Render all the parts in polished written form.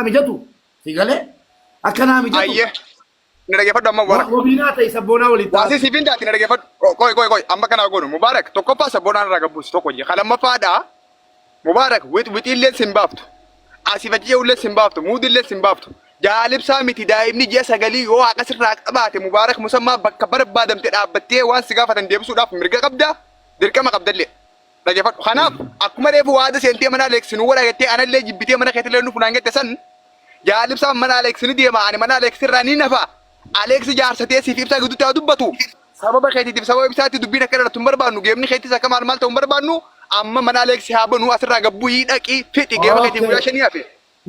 mijatu si galee akka naa mijatu Ayyee. Na dhaggeeffadhu amma Mubaarak. Wabiinaa ta'e sabboonaa waliin Waasii taatu. siif hin taate na dhaggeeffadhu. Qoy qoy qoy amma kanaa goonu Mubaarak tokkoffaa sabboonaan irraa gabbuusi tokko jee. Lammaffaadha Mubaarak wix wixiillee sin baaftu. Asiif achi je'ullee sin baaftu. Muudillee sin baaftu. Jaalibsaa miti daa'imni ji'a sagalii yoo haqa sirraa qabaate Mubaarak musammaa bakka barbaadamte dhaabbattee waan si gaafatan deebisuudhaaf mirga qabda dirqama qabdallee. Dhaggeeffadhu. Kanaaf akkuma reefu waada seentee mana Alex nu godha jettee anallee jibbitee mana keetillee nu funaan jette san Jaal Ibsaan mana Alex ni deema ani mana Alex irraa ni nafa. Alex jaarsatee siif ibsaa gidduutti haa dubbatu. Sababa keetiitiif sababa ibsaatti dubbiin akka dhalatu hin barbaannu geemni keetis akka maal maal ta'u hin barbaannu amma mana Alex haa banu asirraa gabbu'ii dhaqi fixi geema keetiin guyyaa shanii hafe.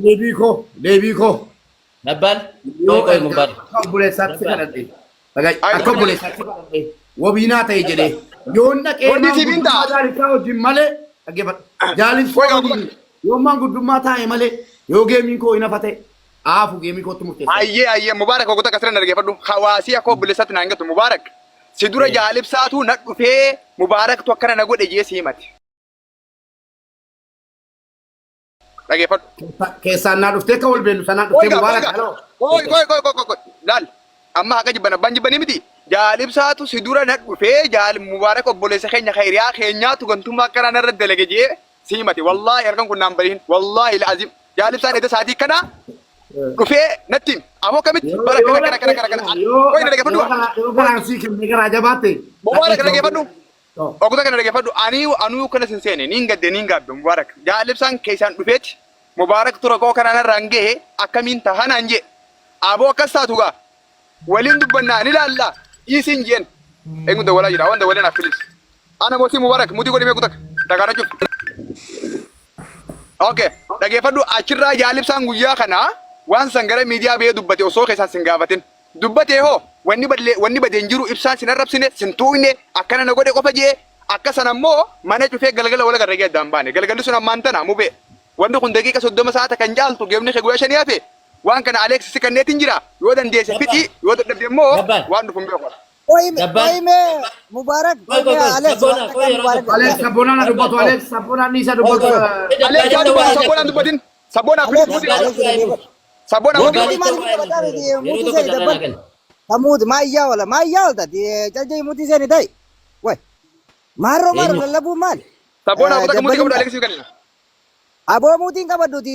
Deebii koo deebii koo. Dabbaal. Yoo Qoy qoy Mubaarak. akka obboleessaatti si kadhadhe. Dhaga'i. Ay, Akka obboleessaatti si kadhadhe. Wabiinaa ta'e jedhee. Yoon dhaqee Wanni siif hin maanguddummaa ta'a. jaalibsaa wajjin malee dhaggeeffadhu. Jaalibsaa Qoy gaa wajjin yoo maanguddummaa taa'e malee yoo geemiin koo hin hafa ta'e aafu geemii kootti murteessa. Ayyee ayyee Mubaarak oggota akkasirra na dhaggeeffadhu. Hawaasii akka obboleessaatti naan gattu Mubaarak. Si dura jaalibsaatu na dhufee Mubaaraktu akkana na godhe jee si himate. Dhageeffadhu. Keessaan naa dhuftee akka wal beennu sanaan Qoy dhuftee gaa, qoy Mubaarak gaa. haloo. Qoy qoy qoy qoy qoy. Laal. Amma haqa jibban abbaan jibbanii miti. Jaal ibsaatu si dura na dhufee jaal Mubaarak obboleessa keenya khayriyaa keenyaatu gantummaa akkanaa narra dalage jee si himate. Wallaahi halkan kun naan bariin. Wallaahi la'azim. Jaal ibsaan edda sa'aatii kana dhufee natti hime. Ammoo akkamitti bara kana kana kana kana kana. Qoy na dhaggeeffadhu. Yoo garaan sii kennee garaa jabaatte. Mubaarak na dhaggeeffadhu. Oggota kana dhaggeeffadhu. Ani anuu kana sin seene niin gadde niin gaabbe Mubaarak. Jaal ibsaan keessaan dhufeeti Mubaarak tura koo kanaan irraan gahe akkamiin taha naan jee. Aboo akkas taatu gaa. Waliin dubbannaa ni laalla. Dhiisiin jeen. Eenyu dawwalaa jira? Waan dawwalee naaf filis. Ana mootii Mubaarak mutii godhimee kutak. Dagaara cuf. Okay. Dhaggeeffadhu achirraa Jaal Ibsaan guyyaa kana waan san gara miidiyaa ba'ee dubbate osoo keessaan sin gaafatin. Dubbatee hoo wanni badle wanni bade hin jiru ibsaan sin arrabsine sin tuuyne akkana na godhe qofa jee akka sana immoo mana cufee galgala wal agarra jee addaan baane. Galgalli sun ammaan tana mubee. Wanni kun daqiiqa 30 sa'aata kan caaltu geemni kee guyyaa shanii hafe waan kana Alex si kanneetin jira yoo dandeesse fixi yoo dadhabde immoo Gabbaan. waan dhufu hin beeku. Qoy Gabbaan. qoy mee Mubarak Qoy qoy qoy mee qoy. Alex Sabboona waan qoy takka yeroo Mubarak tokko. Alex sabboonaan haa dubbatu Alex sabboonaan dhiisa Qoy dubbatu. qoy. Alex yaa Dabbaan dubbatu waa sabboonaan dubbatin sabboonaa Alex filis muti Dabbaan Alex waa himu. sabboonaa muti Dabbaan Muti godhi maaliif waa himu. taphataa miti Yeroo muti tokko seeni carraa dabbal naa kenna. tamuut maa iyyaa oola maa iyyaa oolta jalja muti seeni ta'i way maarroo maarroo Eenyu? lallabuu maali sabboonaa kutaa muti qabdu dabbaliin Alex kenna. Aboo muutiin qabadhuti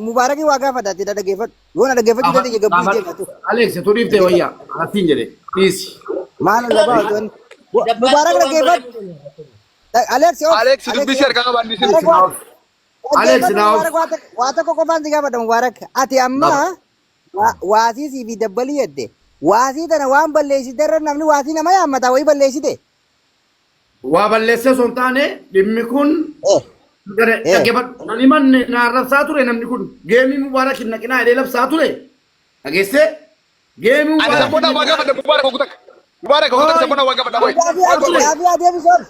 Mubaarakii waa gaafadha ati dhaggeeffadhu. Yoo na dhaggeeffachuu dandeenye gabbuu deema tu. Alex tu dhiiftee wayyaa atiin jedhe dhiisi. Maal lallabaa oltoonni. Mubaarak dhaggeeffadhu. Alex of. Alex dubbisi harkaa qabaan dhiisin. Mubaarak waa- Alex dhaggeeffadhu naaf. Mubaarak waa tokko qofaan si gaafadha Mubaarak. Ati amma waasii sii fi dabbalii jette. Waasii tana waan balleessite irra namni waasii nama yaammata wayii balleessite. Waa balleessee osoo hin taane dhimmi kun gara dhaggeeffadhu. Nan himanne na arrabsaa ture namni kun geemii Mubaarak hin naqinaa jedhee labsaa ture. Dhageessee geemii Ani Mubaarak sabboonaa waa gaafadha Mubaarak ogu takka. Mubaarak ogu takka sabboonaa waa gaafadha boy. Gaafii Boy boy. gaafii adeemsisuuf.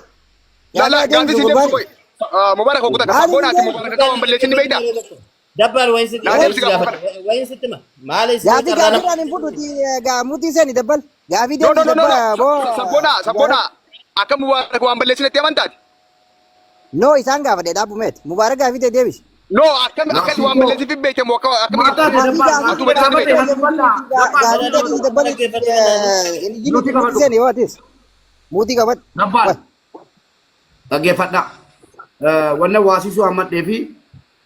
La la Gaafii gaafii si adeemsisu deebisu gurbaan. boy. Mubaarak ogu takka Maaliif sabboonaa ati hin Mubaarak akka waan balleessin ni beektaa? Dabbaal wayin sitti Naa wayin deebisi si gaafa gaafadha. kana. Wayin sitti ma. Maal isin Gaafii carraa gaafii nama. irraan hin fudhuti mutii seeni dabbal. Gaafii No no deebisi no no dabbala no. boo. Sabboonaa sabboonaa akka Mubaarak waan balleessinetti amantaati. No isaan gaafadhe dhaabbu meet. Mubaarak gaafii ta'e deebisi. No akkam akka waan balleessiif beekte moo akka akkam Maataa Gaafii dabbaa gaafii Atu balleessin gaafii beekta. gaafii deebisi dabbali. Nuti qabadhu. Mutii seeni yoo atis. Mutii qabadhu. Dabbaan. Dhaggeeffadhaa. Wanna waasisuu hammadhee fi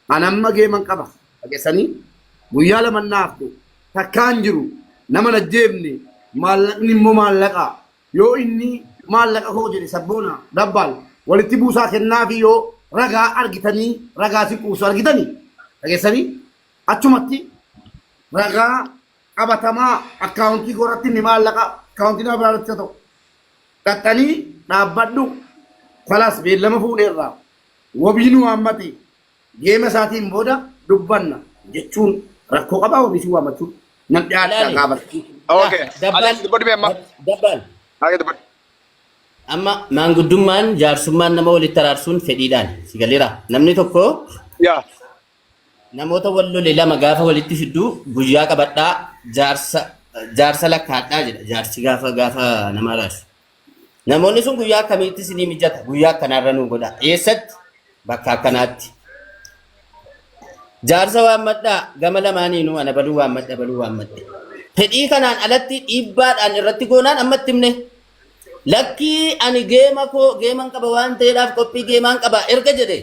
an amma geeman qaba. Dhageessanii guyyaa lama naaftu takkaan jiru nama na jeebne maallaqni immoo maallaqa yoo inni maallaqa koo jedhe sabboona dabbaal walitti buusaa kennaafi yoo ragaa argitanii ragaa si quubsu argitanii dhageessanii achumatti ragaa qabatamaa akkaawuntii koo irratti inni maallaqa akkaawuntii nama biraa irratti haa ta'u Dhaxxanii dhaabbadhu. Kalaas beellama fuudheerra. Wabii nu waammati. Geema isaatiin booda dubbanna jechuun rakkoo qabaa wabii si waammachuun. Nan dhiyaadha Ilaali. gaafachuu. Okay. Dabbaal. Alex dubbadhu mee amma. Dabbaal. Haa dubbadhu. Amma maanguddummaan jaarsummaan nama walitti araarsuun fedhiidhaan si galeera. Namni tokko Yaa. Namoota wal lole lama gaafa walitti fiddu guyyaa qabadhaa jaarsa jaarsa lakkaadhaa jedha jaarsi gaafa gaafa nama araarsu. Namoonni sun guyyaa akkamiitti isinii mijata guyyaa akkanaarra nuu godha eessatti bakka akkanaatti. Jaarsa waammadhaa gama lamaaniinuu ana baluu waammadha baluu waammadhe. Fedhii kanaan alatti dhiibbaadhaan irratti goonaan amma itti himne. Lakkii ani geema koo geeman qaba waan ta'eedhaaf qophii geemaan qaba erga jedhe.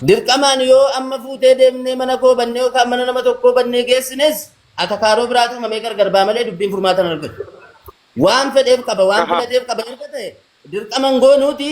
Dirqamaan yoo amma fuutee deemnee mana koo bannee yookaan mana nama tokkoo bannee geessines atakaaroo biraatu uumamee gargar baa malee dubbiin furmaata hin argatu. Waan fedheef qaba waan filateef qaba erga ta'e dirqaman goonuuti.